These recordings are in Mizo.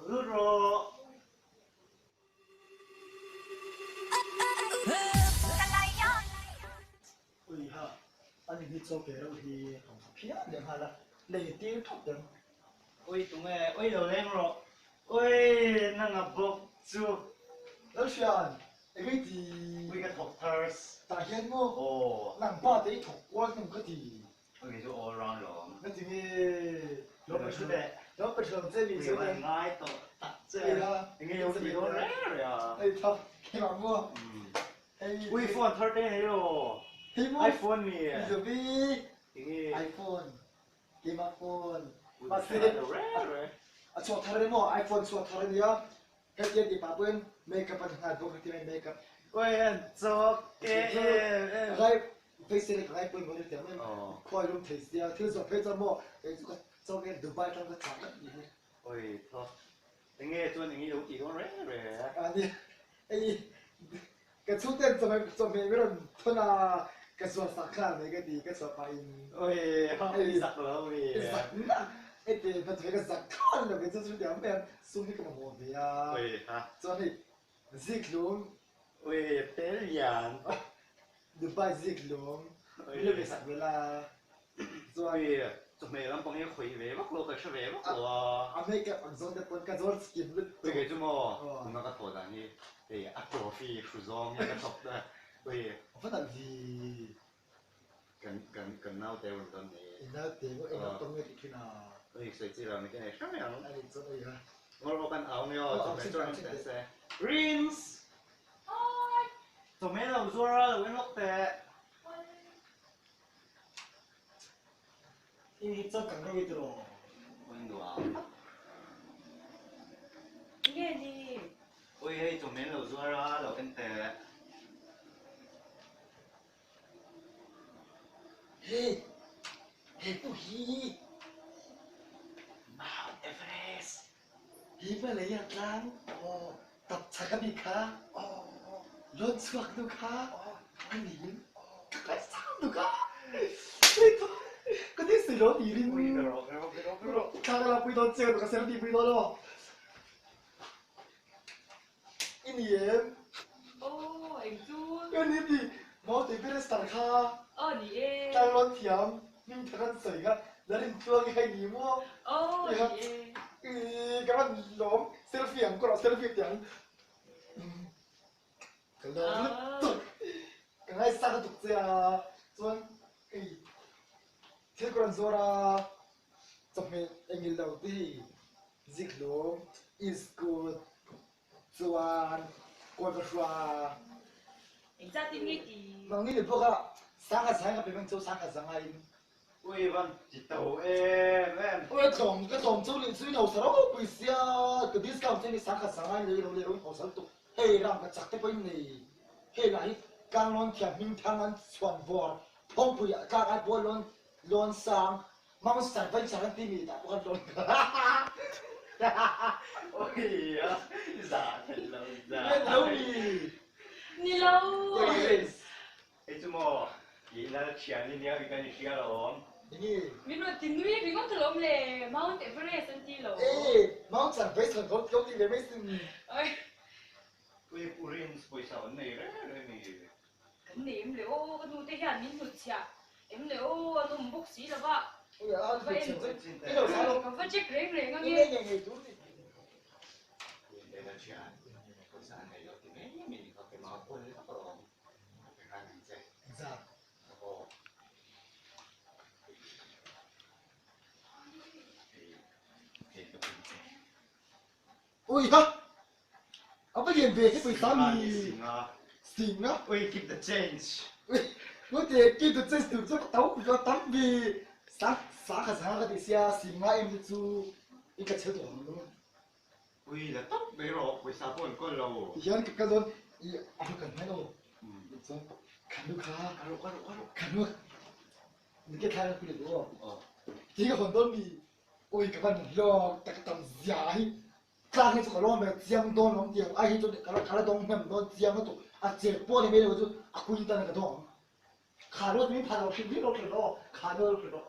Lut rawh. Ui ha, ani hi chaw ke reuh hi ka hmu phian leh nghal a, lei tir thawt deuh. Ui tunge, ui lo leng rawh. Ui nanga bawk chu. Lalhrian, engei ti? Ui ka thawk thars. Tah hian maw? Aw. Nang pa te i thawk kual hnem ka ti. Ui kei chu all round lawm. Na ti nge? Lo pe ṭha teh. Lo pe ṭha lo che mi chu. Ui an ngai tawh tak che. Engei lo ti dawn reng reng a. Hei tha, keimah maw? Ui phone thar te nei lo. Hei maw? iPhone mi. Mizovi. Enge? iPhone. Keimah phone. Ui Mahse thar lo reng reng. A chuak thar emaw iPhone chuak thar ania. Hetiang ti pah pawhin makeup an nghal bawk hetiang in makeup. Ui an chawk e em em. Ngai face te ka ngai pawimawh nia tiang em. Khuai lum thei sia thil zawh phei chuan maw kei chu ka chawk e Dubai tang ka chah vek ni hi. Ui thaw. Enge chuan eng i lo tih dawn reng reng. A nia. Hei ka chhungten chawhmeh chawhmeh min rawn thawn a, ka zuar sak kha mai ka ti ka chhuah pahin. Oi i zak lo mi. I zak nak heti hnathawh hi ka zak khan lo kei chu chutiang mai a sum hi ka mamawh ve a. Oi ha. Chuan hei zikhlum. Oi pel lian. Dubai zikhlum min lo ve sak vel a. Chuan. Oi chawhmeh lampang hi khawih ve vak lo ka hre ve vak lo a. A makeup ang zawng te pawn ka zawr chikim lutuk. Oi kei chu maw tuna ka thawh dan hi hei a trophy hru zawng hian ka thawk ta oi. A va nalh vi. Kan kan kan naute rawn dawn nei e. I naute maw eng ang tawng nge tih thin a. Oi sawi chi lo mi te nei hrang mai ang. A nih chuan oi ha. Ngawr pawh kan au nge aw chawhmeh chuan rawn teh se. Rinse! Chawhmeh lo zuar a lo en lawk teh. I ni chuan kan rei tawh. Ui nuam. Nge ni? Ui hei chawhmeh lo zuar a lo en teh. Hei, hei pawh hi Mount Everest. Himalaya tlang tap chak a mi kha lawn chhuak nu kha a ni ka ngaisang tuk a ka ti si lo ti rin thla ka la pui dawn chiang ka selfie pui dawn aw i ni em Aw eng chu ka ni ti Mount Everest tar kha Aw ni e tlang lawn thiam hming thak an sawi kha la rin tluang i hei ni maw Aw ni e I ka rawn lawm selfie ang ka rawh selfie tih ang ka lawm lutuk ka ngaihsak lutuk che a chuan hei thil ka rawn zawr a chawhmeh engil lo te hi zikhlum iskut chuan kawl ka hrua Engzat in nge ti? Nangni ni bawk a sangha zang ka pe bang chu sangha zanga in Ui van ti to em em. Ui tlawm ka tlawm chu leh chu in hausa ropui sia ka discount chu ni sangkhat sanga in lei lo leh ro in hausa lutuk hei ram ka chak te pawh in nei hei lah hi tlang lawn thiam hming thang an chhuan vawr phawngpui ah tlak ai pawh lawn lawn sang mount sarvanchar an ti mi tah pawh khan lawn Ui a za thei lo za. Ni lo mi. Ni lo. Hei chu maw i lal thian i nia kan i hria alawm. Enge? Min rawn ti nui ringawt alawm le, Mount Everest an ti lo. E, Mount Sarvaisan lo ti ve mai sin. Oi. Ui Pu Rins pawisa an nei reng reng mi. Kan nei em le aw, ka nu te hian min hnutchhiah em le aw, an awm bawk si lo va. Ui a an hnutchhiah chu i lo sa lo. Ka va check reng reng ange. I nei ngei ngei tur ni. Ui lal thian pawisa an nei lo ti mai mai ni kha keimah a pawl vak alawm. Zat. Ui ha! A va lian ve he pawisa mi. Singa. Ui keep the change. Ui, ngo te keep the change tur chu ka tau ka tam ve. Sa sa kha zanga ka ti sia singa em te chu i ka chhe tawh ang. Ui la tawp mai rawh, pawisa pawh an kawl lo. Tihian ka kal dawn i a hnu kan hman aw. Chuan khanu kha Ka rawh ka rawh ka rawh. Khanu ni ke thla kan pui leh aw. Aw. Ti ka hawn dawn mi ui ka van hlawk tak tam zia hi tlang hi chu ka lawm ve chiang dawn lawm tiang ai hi chuan ka la ka la dawng hnem dawn chiang lutuk a che pawh ni mai lo chu a kui tan ka dawng. Kha lo min pha lo hrim hrim lo hrim aw kha lo hrim aw.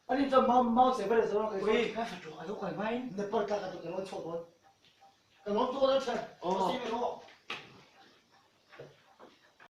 Ani chuan mau mau che ber zo kai Ui, ka fa tu alo kal mai. Nepal ka ka tu ka lon chho don. Ka lon tu la chen. Oh. Si mi ro.